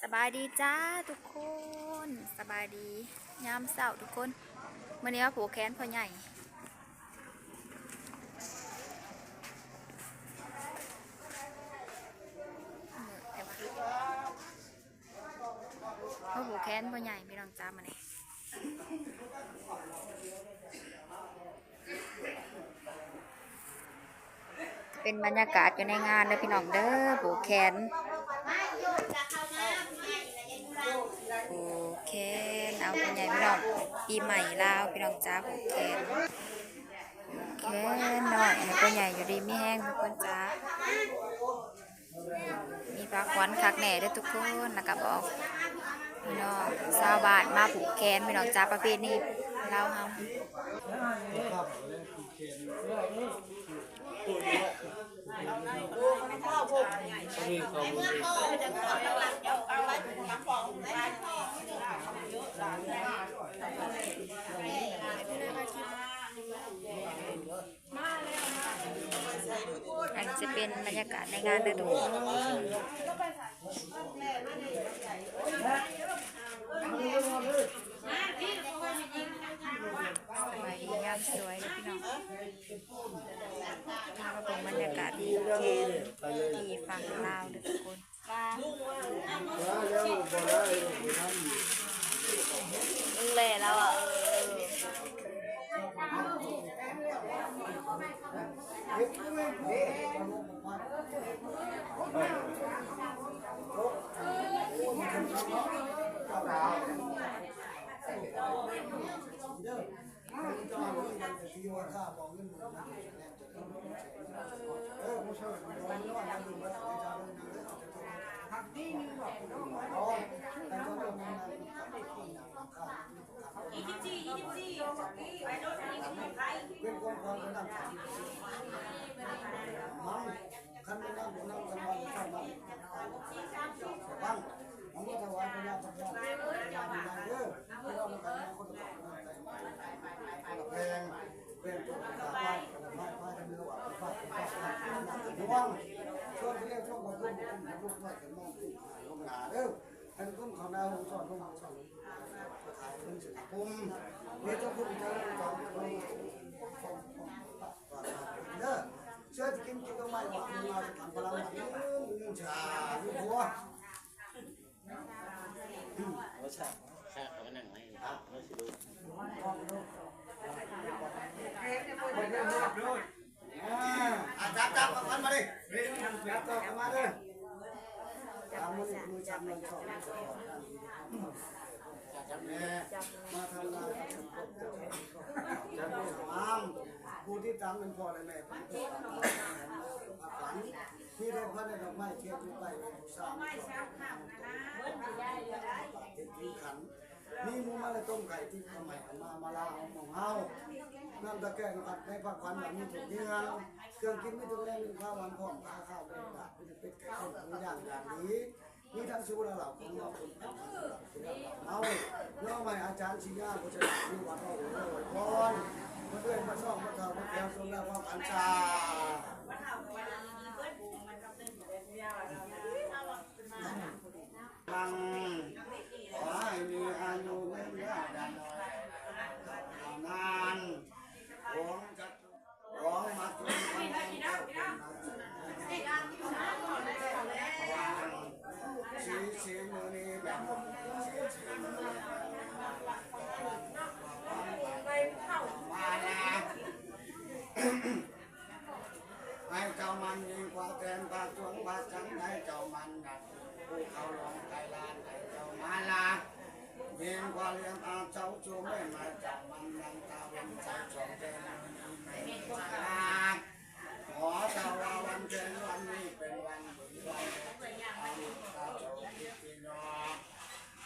ສະບາຍດີຈ້າທຸກຄົນ ສະບາຍດີຍາມເຊົ້າທຸກຄົນ. ມື້ນີ້ມາຜູກແຂນພໍ່ໃຫຍ່ ມາຜູກແຂນພໍ່ໃຫຍ່ພີ່ນ້ອງຈ້າມື້ນີ້. ເປັນບັນຍາກາດຢູ່ໃນງານເດີພີ່ນ້ອງເດີ ຜູກແຂນ ຜູກແຂນເອົາພໍ່ໃຫຍ່ພີ່ນ້ອງ ປີໃໝ່ລາວພີ່ນ້ອງຈ້າ ຜູກແຂນ ຜູກແຂນນ້ອຍໃຫ້ພໍ່ໃຫຍ່ຢູ່ດີມີແຮງທຸກຄົນຈ້າ. ມີຜ້າຂວັນຄັກແນ່ເດີທຸກຄົນ ແລ້ວກໍບອກພີ່ນ້ອງຊາວບ້ານມາຜູກແຂນພີ່ນ້ອງຈ້າ ປະເພນີລາວເຮົາ. ອັນນີ້ຈະເປັນບັນຍາກາດໃນງານເດີທຸກຄົນ. ສະບາຍດີຍາມສວຍເດີພີ່ນ້ອງ ມາເບິ່ງບັນຍາກາດທີ່ແຄມທີ່ຝັ່ງລາວເດີທຸກຄົນ. ແລ່ແລ້ວອະ ເອີ ອ່າ ຈັບ ຈັບ ເອົາຂວັນມາເລີຍ ຈັບຕໍ່ເຂົ້າມາເດີ ຈັບມື ມືຈັບ ມືສອງ ຈັບແມ່ ມາທຳງານ ຈັບມືສອງ ຜູ້ຕິດຕາມເປັນພໍ່ແລະແມ່ ເປັນຜູ້ຕິດຕາມຂວັນ ມີແຕ່ຂວັນ ແລະ ດອກໄມ້ ທຽນໄປ ໄປບູຊາ ເປັນຂວັນ ມີໝູມາ ແລະ ຕົ້ມໄກ່ ຕິດທຳໄມ ເອົາມາ ມາລາວຂອງເຮົາ ນ້ຳຕະແກງ ໃນພາກຂວັນ ມີທຸກເຮືອນ ເຄື່ອງກິນ ມີທຸກແນວ ມີຄາວຫວານ ພ້ອມຄາ ຄາວເປັນດາດ ມີແຕ່ເປັດໄກ່ ຕົ້ມ ຫມູຍ່າງຢ່າງດີ ມີທັງສຸຣາເຫຼົ້າ ຂອງເຮົາ ເຮົາ ໜໍ່ໄມ້ອາຈານສີຍາ ຜູ້ຊະນະ ມີວັດເຮົາ ອວຍພອນ ມາເອື້ອຍ ມາຊອງ ມາເຖົ້າ ມາແຂວ ສົມແລ້ວຄວາມອັນຊາ ມັງ ຂໍໃຫ້ມີອາຍຸຍືນຍາວນານ ນານ ຂອງຈັດ ຂອງມາຈຸນ ຂອງເຈົ້າ ຂອງນາງ ສີ ສີ ມື້ນີ້ ແບບ ມາລາ ໃຫ້ເຈົ້າໝັ້ນຍິ່ງກວ່າແຕ່ນ ພະຈວງພະຈັນ ໃຫ້ເຈົ້າໝັ້ນນັກ ພູເຂົາຫຼວງໄພລານ ໃຫ້ເຈົ້າມາລາ ຍິ່ງກວ່າຫຼຽນອາເຈົ້າຈູແມ່ນ ໃຫ້ເຈົ້າໝັ້ນຍັງຕາເວັນໃສຊ່ອງແຕ່ນ ມື້ນີ້ແມ່ນສາລາ ຂໍເຈົ້າວ່າວັນເປັນວັນນີ້ເປັນວັນບຸນວັນສຸກ ອານຕາເຈົ້າພິພິໂນ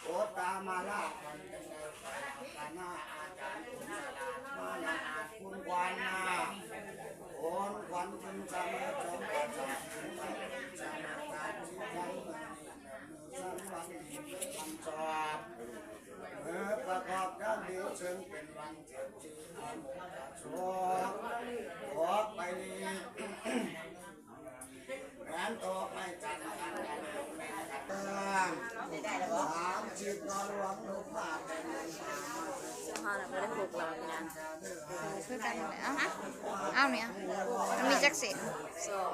ໂອດຕາມາລາ ຂວັນເປັນໄດ້ໄປ ອາຕານາ ອາຈານຄຸນສະຫຼາດ ມານາອາດຄຸນຂວັນນາ ໂອນຂວັນທຶນສະເໝີ ຈອມປາຈາກ ທຶນສະເໝີ ຕານທີ່ໄດ້ມື້ນີ້ແມ່ນມື້ສັນ ວັນດີເປັນວັນຊອບ ເມື່ອປະກອບຍາມດີ ເຊິ່ງເປັນວັນເກີດທີ່ອາໂມກະໂສກ ອອກໄປນີ້ ແມ່ນຕອກໄມ້ຈັນ ອັນນັ້ນແມ່ນກະເບື້ອງ ເຮົານະບໍ່ໄດ້ຫົກແລ້ວພີ່ນາງ ຄືກັນ. ເອົາ ເອົານີ້ ມັນມີຈັກເສັ້ນ? ສອງ.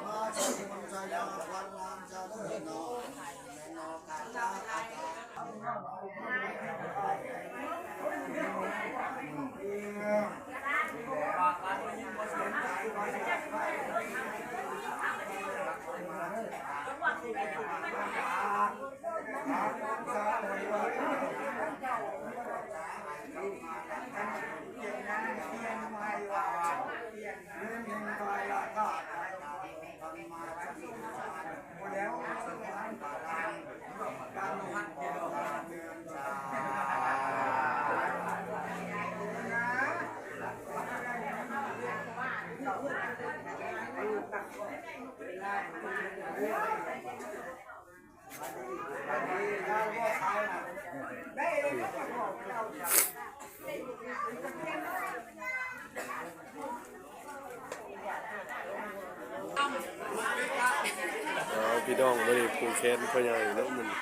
ອ້າວ ພີ່ນ້ອງ ມື້ນີ້ຜູກແຂນພໍ່ໃຫຍ່ເນາະ ມື້ນີ້.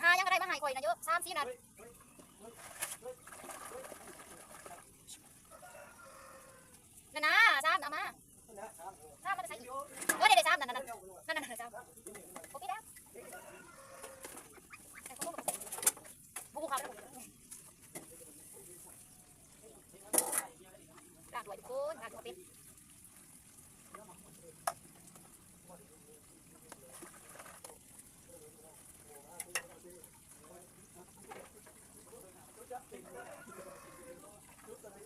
ຫາຫຍັງກໍໄດ້ມາໃຫ້ຂ້ອຍນະເຍາະ ສາມສີ່ນັ້ນ ນັ້ນນະ ສາມນະ ເອົາມາ ສາມມາແຕ່ໃສອີກ? ໂອ້ ໄດ້ ໄດ້ສາມນັ້ນ ນັ້ນ ນັ້ນ ນັ້ນ ສາມ ບໍ່ຜິດແລ້ວ ບໍ່ຮູ້ເຂົາແລ້ວ ລ້າງຖ້ວຍທຸກຄົນ ລ້າງຖ້ວຍເປັນ.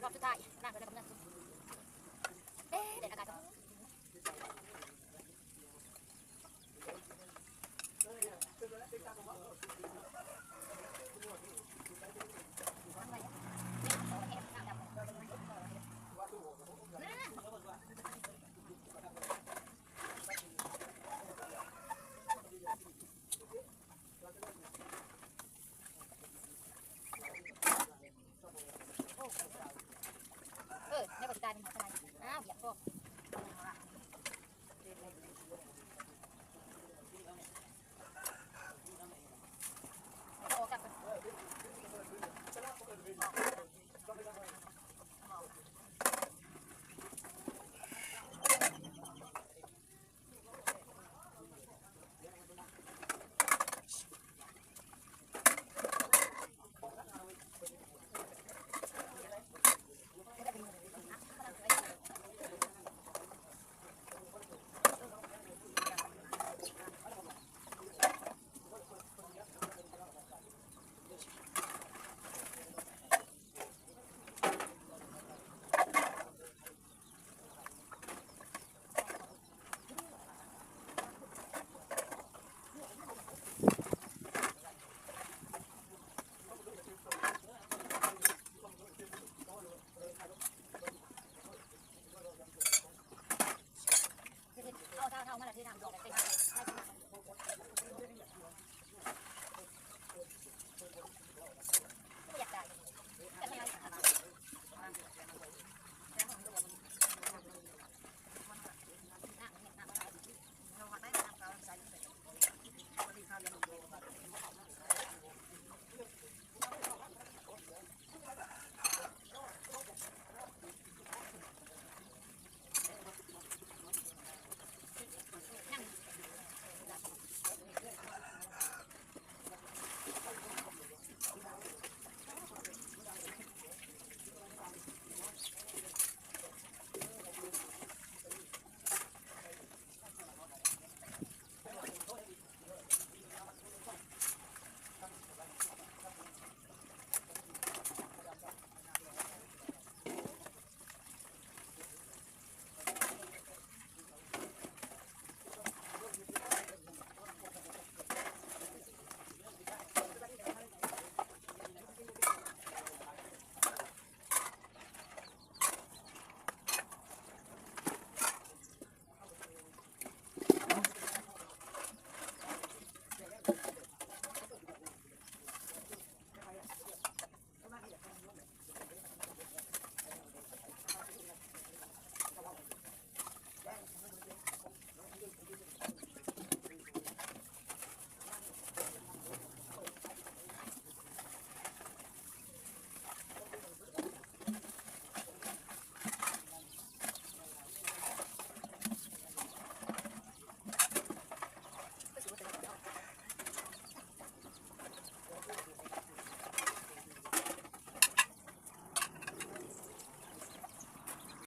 ຮອບສຸດທ້າຍ ລ້າງຖ້ວຍແລ້ວກໍເມືອ ເອີ ແດດອາກາດກໍ ເອີ ແລ້ວກໍຊິກາຍເປັນຂອງຂະໜາດ ອ້າວ ວຽກພໍ.